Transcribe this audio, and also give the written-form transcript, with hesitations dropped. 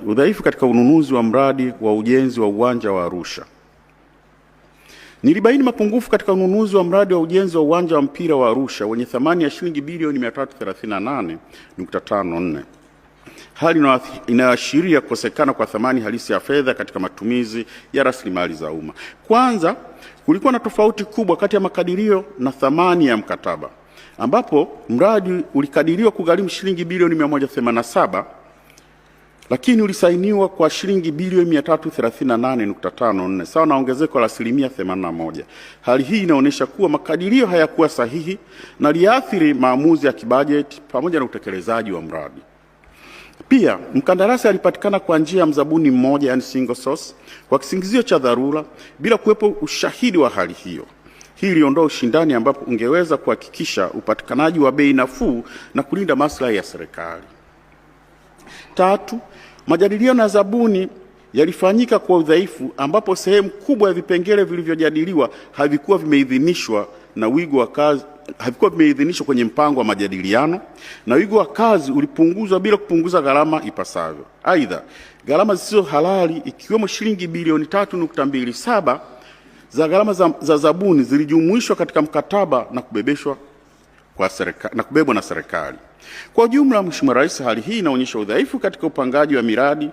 Udhaifu katika ununuzi wa mradi wa ujenzi wa uwanja wa Arusha. Nilibaini mapungufu katika ununuzi wa mradi wa ujenzi wa uwanja wa mpira wa Arusha wenye thamani ya shilingi bilioni 338.54, hali inayoashiria kukosekana kwa thamani halisi ya fedha katika matumizi ya rasilimali za umma. Kwanza, kulikuwa na tofauti kubwa kati ya makadirio na thamani ya mkataba, ambapo mradi ulikadiriwa kugharimu shilingi bilioni 187 lakini ulisainiwa kwa shilingi bilioni 338.54 sawa na ongezeko la asilimia 81. Hali hii inaonyesha kuwa makadirio hayakuwa sahihi na liathiri maamuzi ya kibajeti pamoja na utekelezaji wa mradi. Pia mkandarasi alipatikana kwa njia ya mzabuni mmoja, yani single source, kwa kisingizio cha dharura bila kuwepo ushahidi wa hali hiyo. Hii iliondoa ushindani ambapo ungeweza kuhakikisha upatikanaji wa bei nafuu na kulinda maslahi ya serikali. Tatu, majadiliano ya zabuni yalifanyika kwa udhaifu ambapo sehemu kubwa ya vipengele vilivyojadiliwa havikuwa vimeidhinishwa na wigo wa kazi havikuwa vimeidhinishwa kwenye mpango wa majadiliano na wigo wa kazi ulipunguzwa bila kupunguza gharama ipasavyo. Aidha, gharama zisizo halali ikiwemo shilingi bilioni 3.27 za gharama za zabuni zilijumuishwa katika mkataba na kubebeshwa kwa na kubebwa na serikali. Kwa jumla, Mheshimiwa Rais, hali hii inaonyesha udhaifu katika upangaji wa miradi,